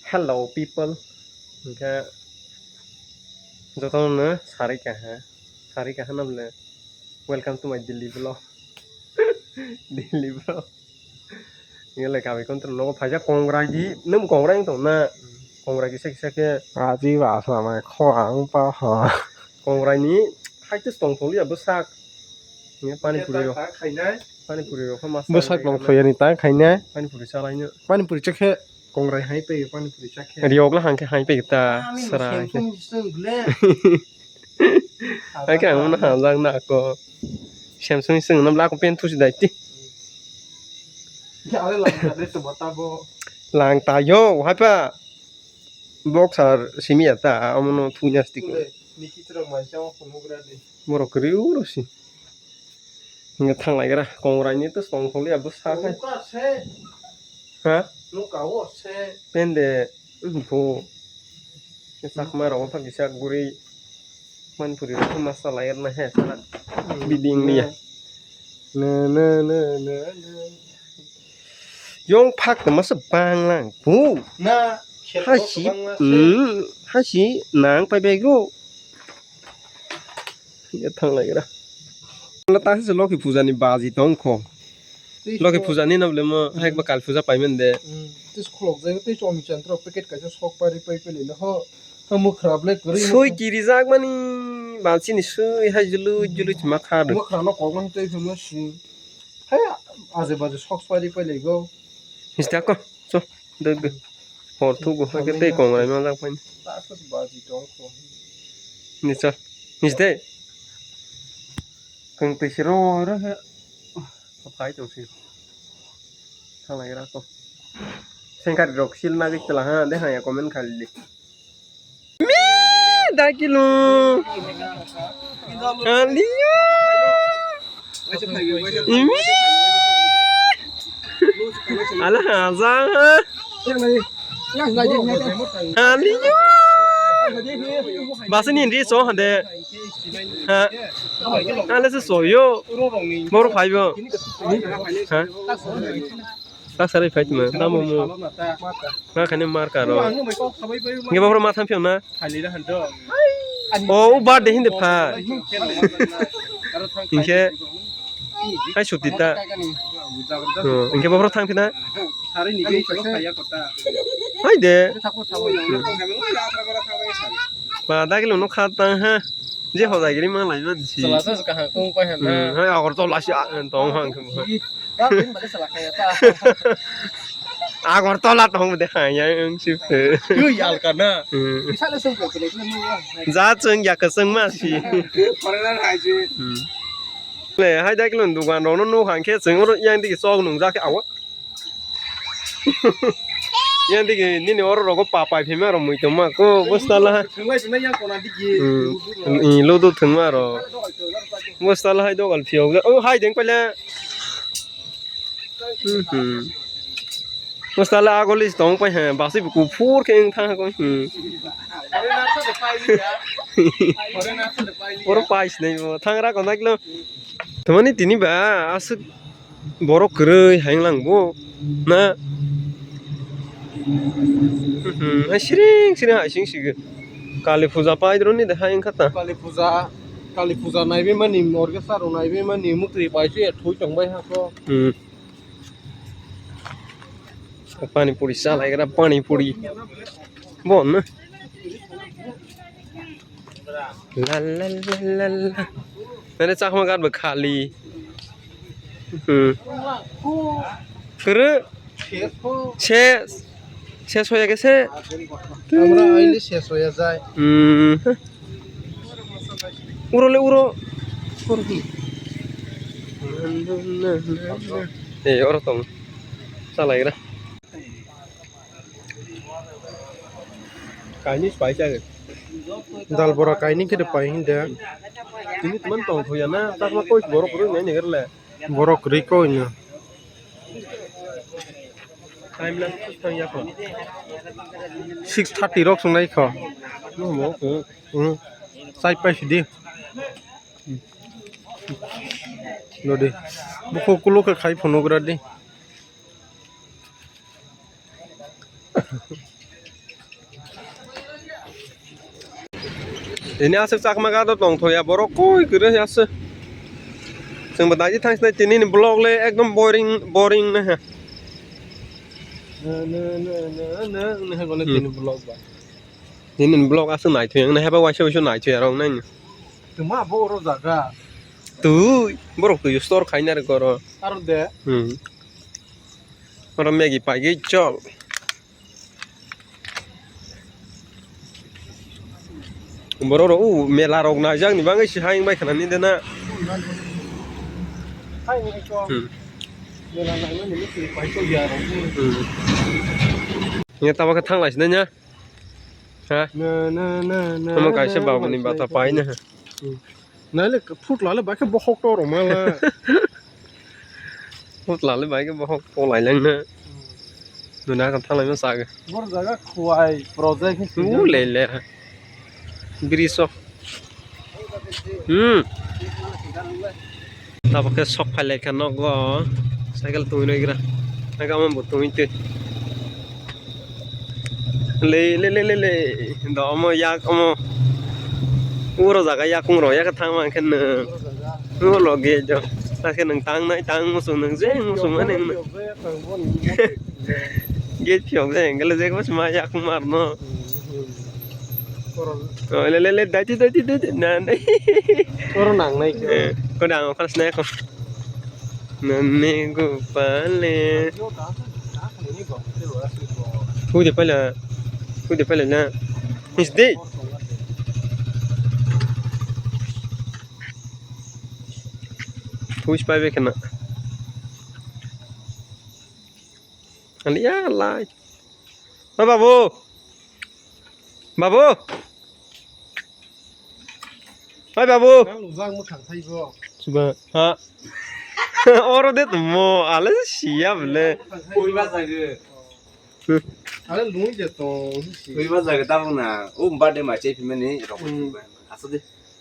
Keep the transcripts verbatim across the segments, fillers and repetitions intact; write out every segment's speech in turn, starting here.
Hello people, hwnkhe jotono sarwi kaha, sarwi kaha nabole welcome to my Delhi vlog. Delhi vlog. Ngelai kawi kontra nogo phaijak kongrai di, nwng kongrai wng tong na? Kongrai kisa kisa khe. Aji basa mai khorang pa ha. Kongrai ni haitus tong tholiya bwsak. Nge pani puri rok. Pani puri rok khe mas. Bwsak tong thoyani ta khainai. Pani puri chalaino. Pani puri chakhe kongrai hai pe pani puri chakhe. Riok la hangkhe hai pe ta sara. Hai khe ang mano hamjak na ako. Samsung sung nam la ko pen thusi dai ti. Lang ta yo hai pa. Boxer simi ya ta, omono thungya stick. Borok kwrwi uro si. Hinga thanglaigra, kongrai ni to tong tholiya bwsa hai. Ha? Pende, bo. Chakma rok wngkha kisa guri. Manipuri rok khe masa lai rwna he sara. Biding liya. Na, na, na, na, na. Yong phak tongma se banglang. Bu. Na, khe Hasi. Bangla se. Hmm, hasi nang pai bego. Ya thanglaigra. La ta se Loki puja ni baji tongkho. Loki puja ni nabole mo hai ba kal puja paimen de. Hmm, tis khulok jai, tis omi chan tro packet kaisa sok pari pai pele no ho. Tamo khrap le kwrwi. Sui kirijak mani, balsini sui hai julu julu chima kha do. Mo khrano kok mani tei phimo si. Hai aje baje sok pari pai lego. Hista ko, so, do do. Hor thu go, hai ke tei kong rai ma jak pai. Ta so baji tong ko. Ni cha. Histe. Kung tei siro ro he. Phai tong si. Thanglai ra ko. Sengkar rok sil nagwi chwla ha, de ha ya comment khali. Me, dakilo. Aliyo. Imi. Ala haza. Aliyo. Basini ndi so hande. Ha. Ale se soyo. Boro phaibo. Ha. Tak sarai phai tuma. Tamo mo. Nga khani mar karo. Nge boro ma tham phiyo na. O, u birthday hindi pha. Hinkhe. Hai suti ta. Hinkhe boro thang phina. Hai de. Ba dagilo no kha tang ha. Je hojai giri ma lai man si. Chwla sa kaham kung pai han na. Hmm, hai Agartala si tong hang khe. Agartala tong de hai ya ang si phe. Yui alka na. Hmm. Ja chwng ya ka chwng ma si. Foreigner hai si. Hmm. Le hai dagilo dukan rok no nuk hang khe chwng oro yang digi chok nung ja khe awa. Yang digi nini oro rogo papai phima rok mui tongma ko bostala. Thwnglai phima yang kona digi. Hmm. I ludu thwngma rok. Bostala hai dogal phiyok. O hai deng paila. Hmm. Bostala agol is tong pai ha. Basi buku phur khe wng thang ko. Hmm. Oro pais nai mo. Thangra ko naglo. Tamani tini ba aswk borok kwrwi hai wnglang bo na. Mhm, hai siring siring hai sing sigi. Kali puja paidroni de hai wngkha ta. Kali puja, Kali puja naibe mani, orchestra rok naibe mani, mukri bai se thui tong bai ha ko. Hmm. Pani puri chalaigra, pani puri. Bon na. La la la la la. Nani chakma gat bo khali. Hmm. Kuru. Se, se soya ke se. Amra aile se soya jai. Hmm. Uro le uro. Uro hi. Eh, oro tong. Chalaigra. Kaini spai chai. Dal bora kaini khe de pai hinde. Tini teman tong thoya na, tak ma koi borok roi nai nai le. Borok roi koi na. Time lang thang ya ko. Six thirty rok sung nai kho. No mo ko. Hmm. Chai pai sidi. Lodi. Bukho kulo khe khai phonogra di. Tini aswk chakma gado tongthoya borok koi kwrwi aswk. Chwngbo daidi thangsinai tini ni vlog le ekdom boring, boring na ha. Na, na, na, na, na, na, na, na, Hmm. Tini vlog ba. Tini ni vlog aswk naithoya wngna heba waisa waisa naithoya rok nai. Tuma bo oro jaga. Tui borok tui store khaina rwkoro. Aro de. Hmm. Oro Maggie paigwi chol. Borok rok o mela rok naijak ni bagwi se hayung bai khna ni de na. Hayung bai kho. Hmm. Mela naimani ni se pai kho ya rok. Hmm. Ni tamo khe thang lai sinai nya. Ha? Na, na, na, na, Tamo kaisa na, babu ni na, bata na, pai na. Hmm. Naile phut lale bai khe bokhok to roma la. Phut lale bai khe bokhok to lai lang na. Duna kan thalai ma sag. Bor jaga khuai project ni Tu le le. Biriso. Hmm. Tabuk khe sok phai lai kha nogo. Cycle tungwi noi gra. Aga mo bo tungwi twi. Le, le, le, le, le. Do omo yak omo. Uro jaga yakung ro yak thang man khen no. Uro ge jo. Ta khe nang tang nai tang musung nang je musung ma nang. Ge phiok je gele je ko ma yakung mar no. Oh, le, le, le, dai, dai, dai, dai, na, na. Oro nang nai khe. Eh, ko dang khas na ko. Nani gopale. Hui de pala. Hui de pala na. Is de. Hui spai be kana. Ani ya lai. Oi babu. Babu. Hai babu. Nang lujak mwkhang thaibo. Suba. Ha. Oro de tumo ale siya bele. Koi ba jago. Ale lung je to. Koi ba jago tabuk na. O birthday ma chai phimani rok. Hmm. Asa de.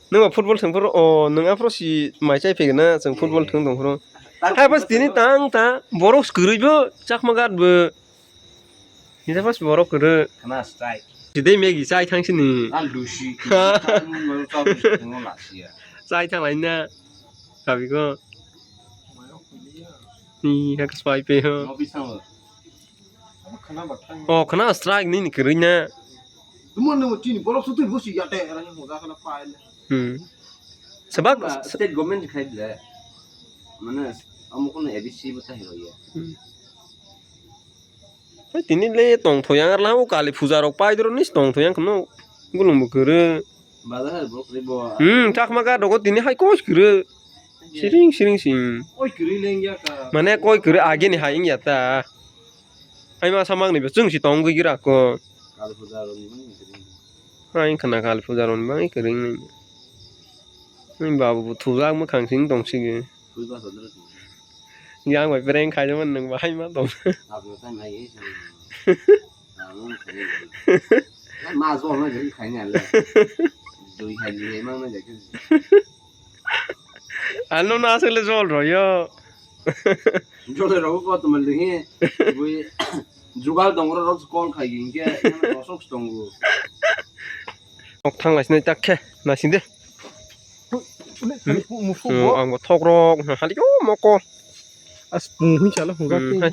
Nung ba football thung phuru o nung afro si mai chai phigna chwng football thung tong phuru. Hai bas tini tang ta borok kwrwi bo chakma gat bo. Nisa pas borok kwrwi. Khana strike. Sidai Maggie chai thang sini. An lusi. Chai thang laina. Kabi ko. Ni hak spai pe ho. O khana strike nini kwrwi na. Tumo no chini borok sutwi busi yate rani hoda kana paile. Hmm. Sebak state government khai bile. Mane amo kono A B C bo ta hero ya. Hmm. Hai tini le tong thoyang arla o kali puja rok pai doro nis tong thoyang kono gulung bo kwrwi. Bazar bo kwrwi bo. Hmm, chakma ga dogo tini hai kos kwrwi. Siring siring sing. Oi kwrwi leng ya ka. Mane koi kwrwi age ni hai ya ta. Hai ma samang ni chwng si tong gwi gira ko. Kali puja rok ni mani kwrwi. Hai khana kali puja rok ni mani kwrwi ni. Ni babu bu thujak mwkhang sing tong sigi. Koi ba sadra. Yang bai prank khai man nang bai ma tong. Abo tai mai. Amo khai. Ma zo na jeng khai ni ale. Dui khai ni mang na jeng. Ano na asle jol royo. Jol royo ko to mal ding. Bui jugal dong ro rok call khai ging ke. Sok tongo. Ok thang lai sinai tak khe na sing de. Musu Hmm, bo. Ang bo thok rok hali o mokol. As pung hin chala hung Hmm, gati hai.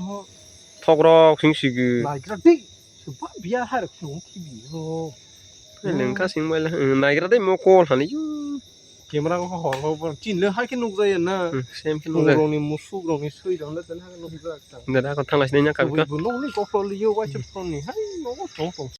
Thok rok sing sigi. Naigra dei. Suba biya har khung ki bi ro. Nengka sing bai la. Hmm, naigra dei mokol hali. Camera ko hor hor bo. Chin le hai ke nuk jaya na. Hmm, sem ke nuk jaya. Rong ni musuk rong ni sui rong le tena nuk jaya ta. Nda da ko thang lai sinai nya ka Ui ko. Bu nok ni ko ko liyo wa che phone ni. Hai mo ko tong tong.